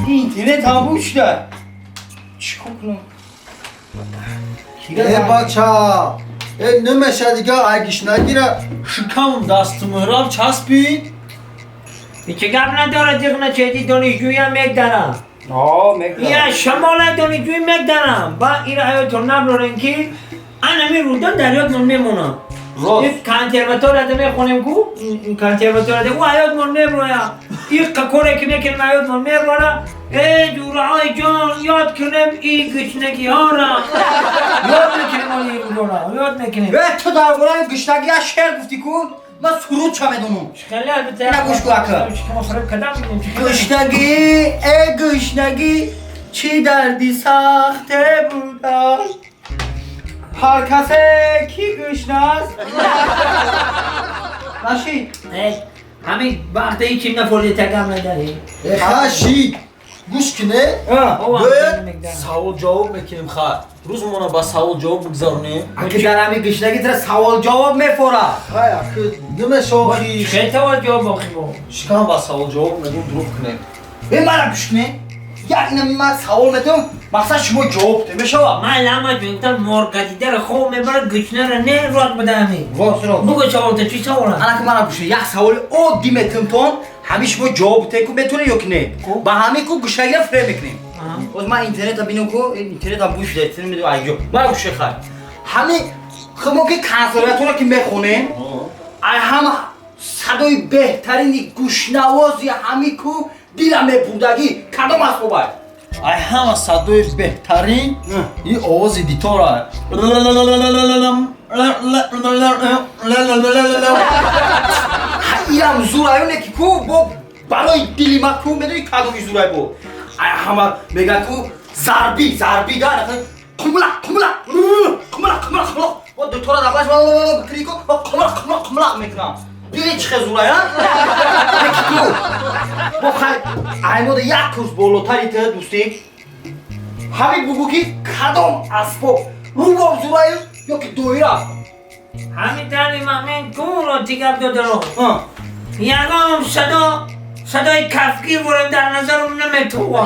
Интернет ҳам бушда. Чӣ кор кунам? Э, бача, э, намеша дига, айгиш нагира, шикамам дасту муҳрам часпид. Ҳеҷ гап надорад, диғна чеди донишҷӯям мегдарам. Мегдарам. Я шамола донишҷӯӣ мегдарам. Ба ира ҳаётон наброрем, ки анами рӯда дар ёдмон мемонам. Рост. Консерваторияда мехонем ку, консерваторияда ӯ ҳаётмон меброя. Иққа коре ки мекунем, ҳаётмон меброра. Э, ҷураҳои ҷон, ёд кунем и гушнагиҳора. Ёд мекунем, оли рӯдора ёд мекунем. Э, ту дар бораи гуштагӣ як шеър гуфтӣ ку, ман суруд ча медонам. Хеле албатта. Ина гӯш ку, ака. Шумо фиреб кардам. Гушнагӣ, э, гушнагӣ, чӣ дарди сахте будааст, ҳар касе ки гушна аст нашид. Ҳамин вақте ҳечим нафордита, гап надарӣ. Э, ха, шид, гӯш кине. Бояд савол ҷавоб мекунем, ха, рӯзмона ба савол ҷавоб бигзаронем. Аки, дар ҳамин гушнагӣ тра савол ҷавоб мефора. Хай, аки, намешохи. Хел савол ҷавоб охи бо. Шикам ба савол ҷавоб мегум, дурӯғ кунем. Э, мара гӯш кунед, як ина ман савол медиҳам, мақсад шумо ҷавоб диҳед, мешава? Ман лама ҷунта моргадидара хоб мебарад, гушнара не роҳ бада ҳамин. Рост, рост. Бугӯ саволта, чӣ савола? Анаки, мара гӯш кунед, як саволи оддӣ метиҳам, ҳамин шумо ҷавоб диҳед ку, метавонед ё ки не? Ба ҳамин ку гушнагира фиреб мекунем. Боз ман интернета бинам ку, интернетам буш айҷо. Мара гӯш, хай, ҳамин хумо ки консерватория ки мехонем, ай ҳама садои беҳтарини гӯшнавози ҳамин ку дила мебурдагӣ кадом асбобай? Ай ҳама садои беҳтарин и овози дитора. Ирам зураю ки ку, бо барои дили ма ку, медони кадоми зурай? Бо ай ҳама мегӯяд ку, зарби зарби да қумла қумла қумла қумла қумла, бо дутора дабаш кри ку, қумла қумла қумла мекунам. Дили чӣ хел зурай, а ки ку, бо хай аймода як курс болотари ту дӯстӣ, ҳамин бугӯ ки кадом асбоб, рубоб зураю ё ки доира? Ҳамин тани ман куро тигап додаро, ягон садо, садои кафгир бурем, дар назарам наметова.